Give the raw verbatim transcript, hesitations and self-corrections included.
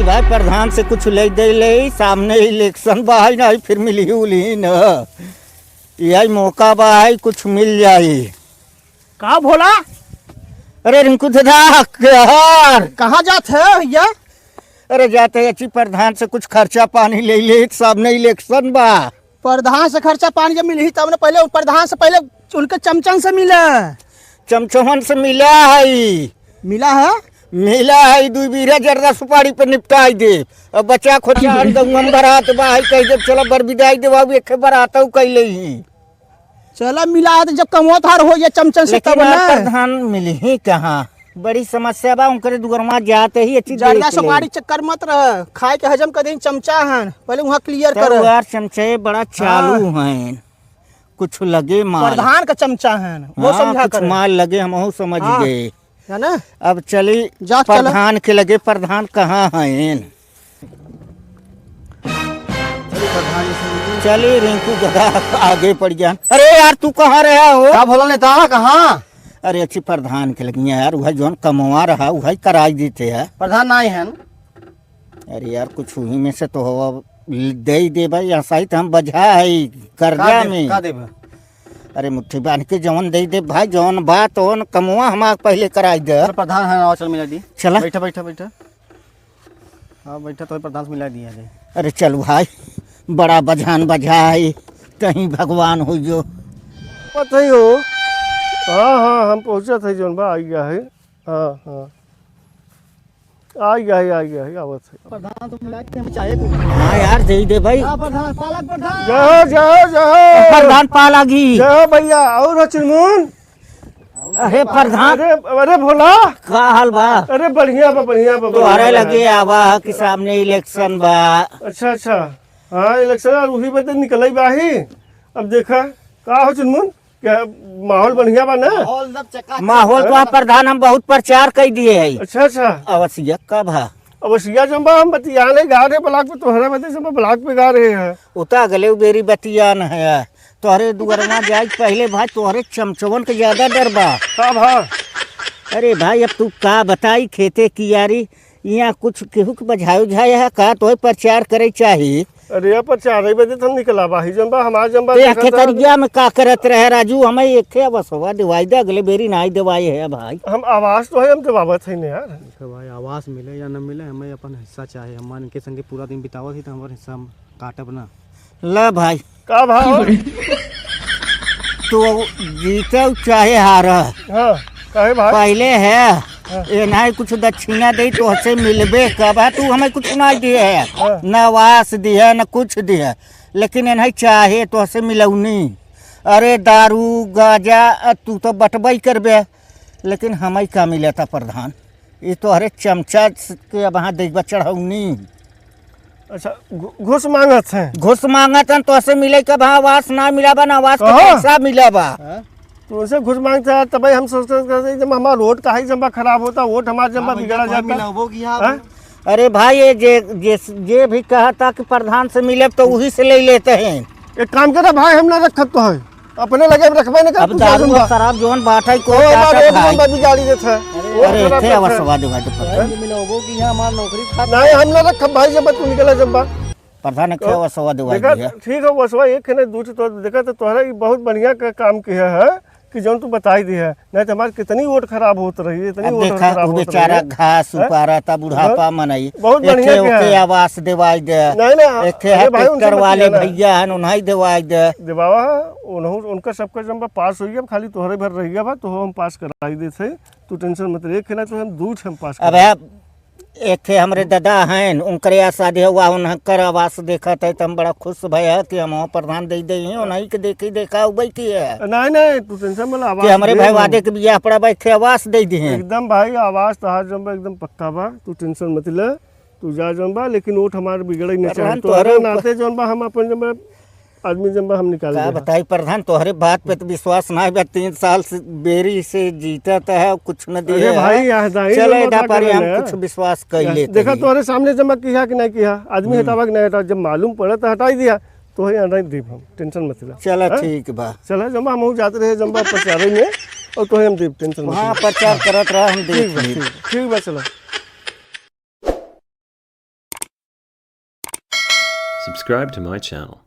भाई, प्रधान से कुछ ले दे ले, सामने इलेक्शन बा, है ना, फिर मिली उली न। यही मौका बा, है, कुछ मिल जाई। का भोला? अरे रिंकू दादा, यार। कहाँ जात है भैया? अरे जाते अच्छी प्रधान से कुछ खर्चा पानी ले ले, सामने इलेक्शन बा। प्रधान से खर्चा पानी जब मिलही तब न, पहले प्रधान से पहले उनके चमचन से मिला। चमचवन से मिला है। मिला है? मिला है, दुई बीघा जर्दा सुपारी पे निपटाई दे। अब बचा खोचा हर गौवा में बरात बा, है कह दे चला बर विदाई देवा, अब एके बरात हऊ कैले ही। चला मिला है तो जब कमवा तोहार हो ये चमचन से लेकिन तब ना। आप प्रधान मिली ही कहाँ? बड़ी समस्या बा, उनकरे दुगरमा जाते ही अच्छी जर्दा देख ले। सुपारी चक्कर मत रह, खाए के हजम कर दें चमचा हन, पहले वहाँ clear तब कर। यार चमचे बड़ा चालू हाँ। हैं, कुछ लगे माल। प्रधान का चमचा हन, वो हाँ, समझा कुछ कर। माल लगे, हमहू समझ हाँ। गए। है ना? अब चली जा, चला। प्रधान के लगे, प्रधान कहाँ हैं? चली रिंकू दादा आगे पड़ गया। अरे यार, तू कहाँ रहा हो? का भोला नेता, कहाँ? अरे अच्छी प्रधान के लगिया यार, वह जौन कमवा रहा, वही कराई देते हैं। प्रधान नाई हैं। अरे यार, कुछ वही में से तो हो, अब दे ही दे भाई, ऐसा ही तो हम बझा है कर्जा का देब, में। का देब? अरे मुट्ठी बांध के जौन दे दे भाई, जौन बा तौन कमवा हमार पहले कराई दे। चल प्रधान है, आओ चल मिला दी। चला। बैठा, बैठा, बैठा। हाँ, बैठा तो प्रधान से मिला दिया जाए। अरे चल भाई, बड़ा बझान बझा है, कहीं भगवान हो जो। पता ही हो। हाँ, हाँ, हम पहुँचा था जौन बा, आ गया है। हाँ, हाँ। आ गया है, आ गया है, आवत है। प्रधान तो मिला के हम चाहे को। हाँ यार, दे ही दे भाई। हाँ, प्रधान, पालक प्रधान। जय हो, जय हो, जय हो। प्रधान पालक ही। जय हो भैया, और हो चुनमुन? अरे प्रधान। अरे, अरे भोला। का हाल बा? अरे बढ़िया बा, बढ़िया बा, तोहरे बढ़िया बा। लगे आवा कि सामने इलेक्शन बा। अच्छा, अच्छा। हाँ, इलेक्शन और वही बदे निकलई बा ही। अब देखा, का हो चुनमुन? क्या माहौल बढ़िया बा ना? माहौल सब चकाचक माहौल बा। तो प्रधान हम बहुत प्रचार कई दिए है। अच्छा, अच्छा। अवसिया का भा? अवसिया जम्बा हम बतियाने गा रहे ब्लॉक पे, तोहरे बदे जम्बा ब्लॉक पे गा रहे हैं। उता अगले बेरी बतियान है। तोहरे दुआरमा जाए के पहिले भाई तोहरे चमचवन के ज्यादा डर बा। का भा? अरे भाई अब तू का बताई, खेते कियारी, यहाँ कुछ केहू के बझाए उझाए है का? तोहे प्रचार करे चाही। अरे यार, प्रचार बदे तो हम निकला बाही जम्बा, हमार जम्बा तो यहाँ देखा था। खेतरिया में का करत रहे राजू? हमें एक ठे बसवा दिवाई दे, अगले बेरी नाई दिवाई है भाई। हम आवास तो है, हम दिवावत है ना यार। देखो भाई, आवास मिले या न मिले, हमें अपन हिस्सा चाहे। हम इनके संगे पूरा दिन बितावत ही तो हमारे हिस्सा हम काटब ना। ला भाई। का भाव? तू जीते चाहे हार। हाँ, काहे भाई? पहले है, हाँ। ये नहीं कुछ दक्षिणा दे, तोहसे मिलबे कब है, तू हमें कुछ नहीं दिए है। हाँ। न आवास दिए, न कुछ दिए, लेकिन ये नहीं चाहे तोहसे मिलौनी। अरे दारू, गांजा, अ, तू तो बटबई करबे, लेकिन हमें का मिलता प्रधान? ई तोहरे चमचा के अब हाँ देखबा चढ़ौनी। अच्छा, घु-, घुस मांगत हैं। घुस मांगत हैं, तोहसे मिले के अब हाँ आवास ना मिला बा, ना आवास के हाँ। पैसा मिला बा। हाँ? तो उनसे घुस मांगता है, तब हम सोचते हैं कि जब हमारा रोड का ही जम्बा खराब होता, वोट हमारा जम्बा हाँ, भैया, बिगड़ा तो हम जाता। मिलाबो की यहाँ हाँ? पे। अरे भाई, ये जे, जे, जे भी कहा था कि प्रधान से मिले, तो वही से ले लेते हैं। एक काम करा भाई, हम ना रखत तो है। अपने लगे हम रखबे न कर, अब तू दारू जा और शराब जौन बाटै, कोई ओ, हमारे बाटत एक भाई। नंबर बिगाड़ी देत है। अरे, ओ, अरे, शराब थे देत है। अवसवा दे भाई, तो पता है। नहीं, हम ना रखब भाई, जब तू निकला जब बा। प्रधान, खे तो अवसवा दे भाई देखा, दिया। ठीक है, अवसवा एक है ना, दू ठे तो देखा, तो तोहरा ई बहुत बढ़िया का काम किया है कि जौन तू बताई दिया है। नहीं तो हमार कितनी वोट खराब होत रही, इतनी अब वोट देखा, खराब वो होत बेचारा रही। घास हैं? उपारा था, बुढ़ापा हाँ? मनई। बहुत एक बढ़िया ठे किया ओके है। आवास देवाई दे। नहीं, नहीं, एक ठे अरे है भाई, उनसे ट्रैक्टर मत वाले किया ना। भैया हैं, उन्हाई देवाई दे। देवावा है, उन्हों, उनका सबका जब पास होइए, अब खाली तोहरे भर रहिए बा, तो हम पास कराई देत है। तू tension मत ले, एक ठे ना तो हम दू ठे हम पास अब कराई। है, एक ठे हमरे दादा हैं, उनकरे यहाँ शादी हुआ, उनकर आवास देखत है, तो हम बड़ा खुश भय है कि हम वहाँ प्रधान दे दे हैं, उन्हीं के देखी देखा उबई की है। नहीं, नहीं, तू tension मत ले, कि आवास हमरे दे भाई हम। वादे के बियाह पड़ा बा, एक ठे आवास दे दी हैं। एकदम भाई, आवास तहार जब एकदम पक्का बा, तू tension मत ले, तू जा जौन बा, लेकिन वोट हमार बिगड़े नहीं प्रधान, चाहे। तोहरे तोहरे ऊपर नाते जौन बा, हम अपन जौन बा, आदमी जौन बा, हम निकाल का दे। बताई प्रधान, तोहरे बात पे तो विश्वास ना बा। तीन साल से बेरी से जीतत है, कुछ न दिए अरे भाई, है। यहाँ दाई चलो, जौन बा, एदा का पारी करे हम ना? कुछ विश्वास कर या, लेते देखा हैं। तोहरे सामने जौन बा किया कि नहीं किया, आदमी हम्म। हटावा कि नहीं हटावा, जब मालूम पड़ा तो हटाई दिया, तो यहाँ नहीं दीप हम, tension मत ले। चला हाँ? ठीक बा। चला जौन बा, हम जात रहे जौन बा प्रचारे में, और तो हम दीप, tension मत हाँ, ले। प्रचार करत रहा, हम ठीक देख बा, लेब। ठीक, ठीक बा, चला। Subscribe to my channel.